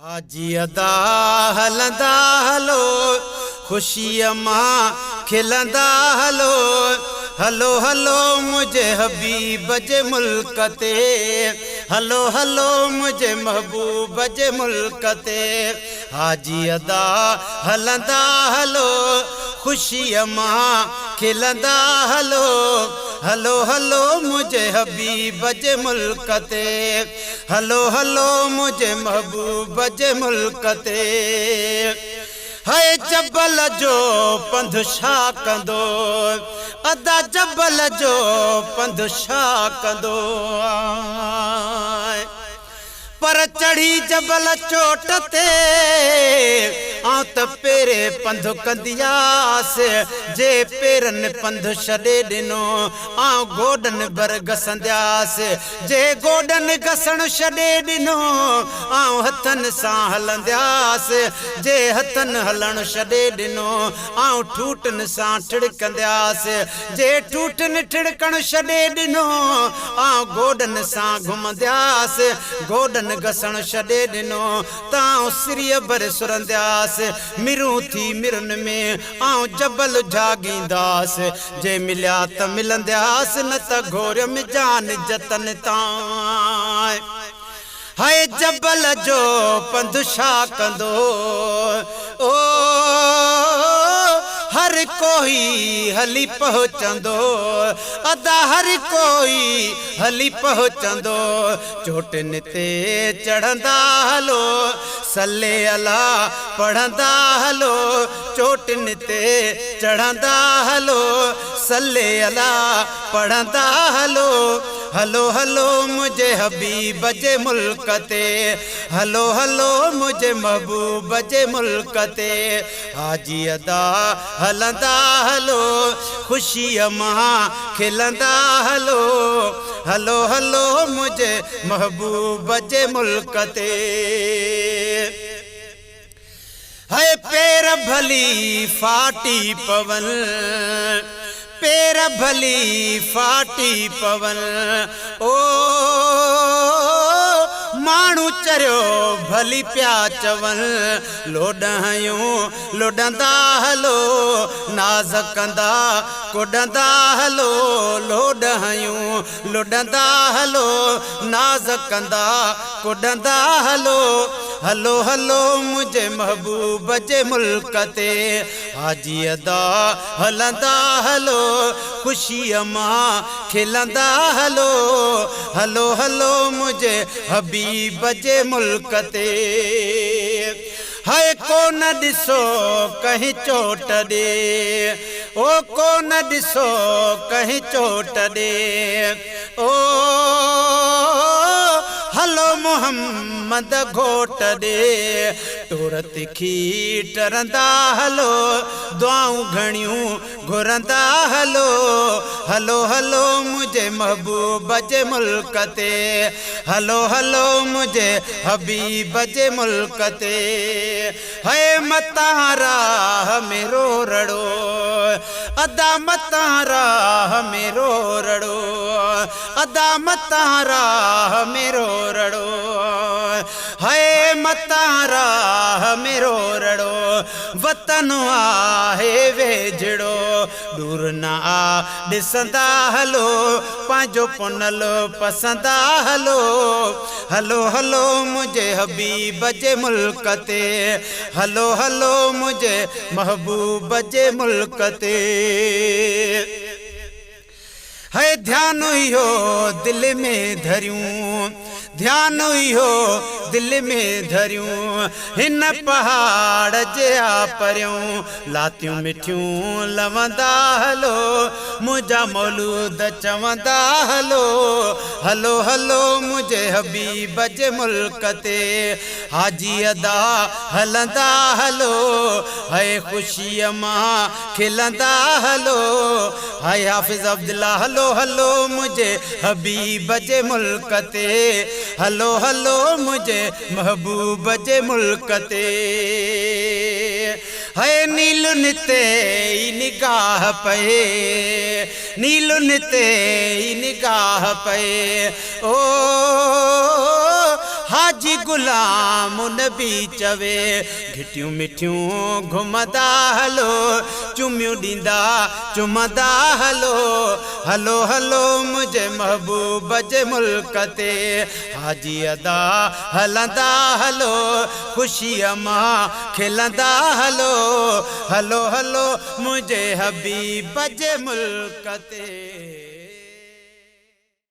حاجي ادا هلندا هلو خوشيء مان کلندا هلو هلو هلو منهنجي حبيب جي ملڪ تي هلو هلو منهنجي محبوب جي ملڪ تي حاجي ادا هلندا هلو خوشيء مان کلندا هلو هلو هلو منهنجي حبيب جي ملڪ تي هلو هلو منهنجي محبوب جي ملڪ تي. هئي جبل جو پنڌ ڇا ڪندو ادا جبل جو پنڌ ڇا ڪندو. پر چڙهي جبل چوٽ تي آئون ته پيري پنڌ ڪندياس، جي پيرن پنڌ ڇڏي ڏنو آئون گوڏن ڀر گسندياس، جي گوڏن گسڻ ڇڏي ڏنو آئون هٿن سان هلندياس، جي هٿن هلڻ ڇڏي ڏنو آئون ٺوٺن سان ٺڙڪندياس، جي ٺوٺن ٺڙڪڻ ڇڏي ڏنو، آئون گوڏن سان گهمندياس، گوڏن گسڻ ڇڏي ڏنو ته آئون سريء ڀر سرندياس، مرون ٿي مرن ۾ آئون جبل جهاڳينداس، جي مليا ته ملندياس، نه ته گهوريم جان جتن تان. هيء جبل جو پنڌ ڇا ڪندو؟ او هر ڪوئي هلي پهچندو، ادا هر ڪوئي هلي پهچندو. چوٽين تي چڙهندا هلو، صلي الله پڙهندا هلو. چوٽين تي چڙهندا هلو، صلي الله پڙهندا هلو. هلو هلو منهنجي حبيب جي ملڪ تي، هلو هلو منهنجي محبوب جي ملڪ تي. حاجي ادا هلندا هلو، خوشيء مان کلندا هلو، هلو هلو منهنجي محبوب جي ملڪ تي. هئي پير ڀلي ڦاٽي پون، پير ڀلي ڦاٽي پون، او ماڻهو چريو ڀلي پيا چون، لوڏ هنيون لڏندا هلو، ناز ڪندا ڪڏندا هلو، لوڏ هنيون لڏندا هلو، ناز ڪندا ڪڏندا هلو، هلو هلو منهنجي محبوب جي ملڪ تي، حاجي ادا هلندا هلو، خوشيء مان کلندا هلو، هلو هلو منهنجي حبيب جي ملڪ تي. هئي ڪو نه ڏسو ڪنهن چوٽ ڏي، او ڪو نه ڏسو ڪنهن چوٽ ڏي، او هلو محمد گهوٽ ڏي، ٽور تکي ٽرندا هلو، دعائون گهڻيون گهرندا هلو، هلو هلو منهنجي محبوب جي ملڪ تي، هلو هلو منهنجي حبيب جي ملڪ تي. هئي متان راهه ۾ رو رڙو، ادا متان راهه ۾ رو رڙو، ادا متان راهه ۾ رو رڙو، هئي متان راهه ۾ رو رڙو. وطن آهي ويجهڙو ڏور نه آ، ڏسندا هلو، پنهنجو پنهل پسندا هلو، هلو هلو منهنجي حبيب جي ملڪ تي، هلو هلو منهنجي محبوب جي ملڪ تي. هي ڌيان اهو دل ۾ ڌريون، ڌيان اهو دل ۾ ڌريون، هن پهاڙ جي آ پريون، لاتيون مٺيون لوندا هلو، منهنجا مولود چوندا هلو، هلو هلو منهنجي حبيب جي ملڪ تي، حاجي ادا هلندا هلو، هي خوشيء مان کلندا هلو، هاء حافظ عبدالله هلو هلو منهنجي حبيب جي ملڪ تي، هلو هلو منهنجي محبوب جي ملڪ تي. هاء نيلن تي ئي نگاهه پئي، نيلن تي ئي نگاهه پئي، او. حاجي غلام النبي چوي. گهٽيون مٺيون گهمندا هلو، چميون ڏيندا چمندا هلو، هلو هلو منهنجي محبوب جي ملڪ تي. حاجي ادا هلندا هلو، خوشيء مان کلندا هلو، هلو هلو منهنجي حبيب جي ملڪ تي.